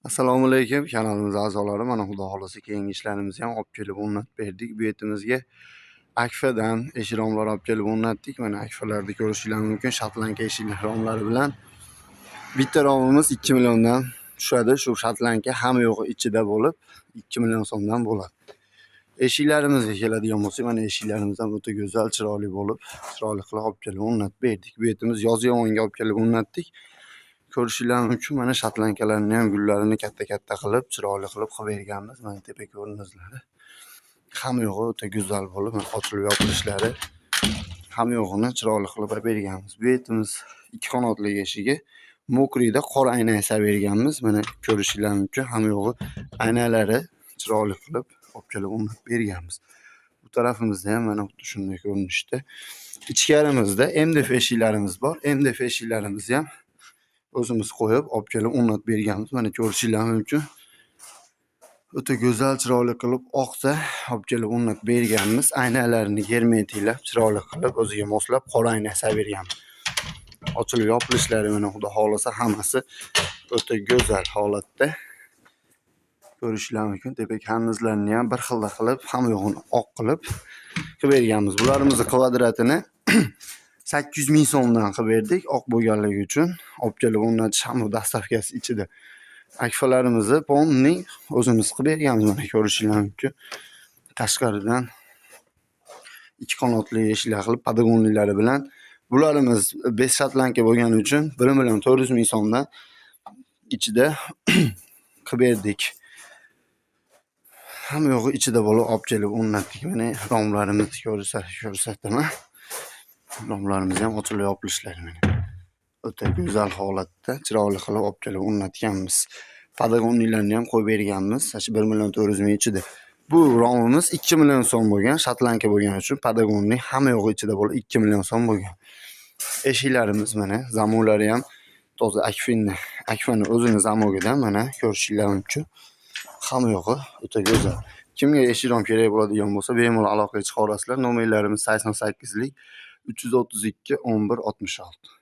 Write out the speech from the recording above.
Assalomu alaykum, kanalimiz a'zolari. Mana, Xudo xohlasa, keyingi ishlarimizni ham olib kelib o'rnatib berdik. Bu yetimizga Akfadan eshik romlar olib kelib o'rnatdik. Mana, Akfalarni ko'rishinglar mumkin. Шотландка eshik romlari bilan bitta romimiz 2 milliondan tushadi. Shu шотландка hamma yo'g'i ichida bo'lib 2 million so'mdan bo'ladi. Eshiklarimizga keladigan bo'lsak, mana, eshiklarimiz ham o'ta go'zal, chiroyli bo'lib, chiroyli qilib olib kelib o'rnatib berdik. Bu yetimiz Yozyovonga olib kelib o'rnatdik. Ko'rishinglar mumkin, mana, шотландка larni ham gullarini katta-katta qilib, chiroyli qilib qilib berganmiz. Mana, tepa ko'rinishlari. Hamma yo'g'i o'ta go'zal bo'lib, mana, ochilib yopilishlari, hamma yo'g'ini chiroyli qilib berganmiz. Bu yetimiz ikki qanotli eshigi мокрый da qora ayna yasab berganmiz. Mana, ko'rishinglar mumkin, hamma yo'g'i aynalari chiroyli qilib olib kelib o'rnatib berganmiz. Bu tarafimizda ham mana xuddi shunday ko'rinishda. Ichkarimizda MDF eshiklarimiz bor. MDF eshiklarimizni ham o'zimiz qo'yib, olib kelib o'rnatib berganmiz. Mana, ko'rishinglar mumkin. O'ta go'zal, chiroyli qilib oqda olib kelib o'rnatib berganmiz. Aynalarini germetiklab, chiroyli qilib, o'ziga moslab qora ayna yasab berganmiz. Ochilib yopilishlari, mana, Xudo xohlasa, hammasi o'ta go'zal holatda. Ko'rishinglar mumkin. Tepa karnizlarini ham bir xilda qilib, hamma yo'g'ini oq qilib qilib berganmiz. Bularimizni kvadratini 800 ming so'mdan qilib berdik, oq bo'lganligi uchun. Olib kelib o'rnatish, hamma доставка si ichida. Akfalarimizni полный o'zimiz qilib berganmiz, mana, ko'rishinglar mumkin. Tashqaridan ikki qanotli eshiklar qilib, подогон lari bilan. Bularimiz без шотландка bo'lgani uchun 1 million 400 ming so'mdan ichida qilib berdik. Hamma yo'g'i ichida bo'lib olib kelib o'rnatdik. Mana, romlarimizni ko'rsataman. Romlarimiz ham ochilib yopilishlari, mana. O'ta go'zal holatda, chiroyli qilib olib kelib o'rnatganmiz. Подогонный larni ham qo'yib berganmiz. Shu 1 million 400 ming ichida. Bu romimiz 2 million so'm bo'lgan, шотландка bo'lgani uchun подогонный, hamma yo'g'i ichida bo'lib 2 million so'm bo'lgan. Eshiklarimiz, mana, zamonlari ham toza Akfinni, Akfani o'zini zamogidan, mana, ko'rishinglar mumkin. Hamma yo'g'i o'ta go'zal. Kimga eshik rom kerak bo'ladigan bo'lsa, bemalol aloqaga chiqa olasizlar. Nomerlarimiz 88lik 332 11 66.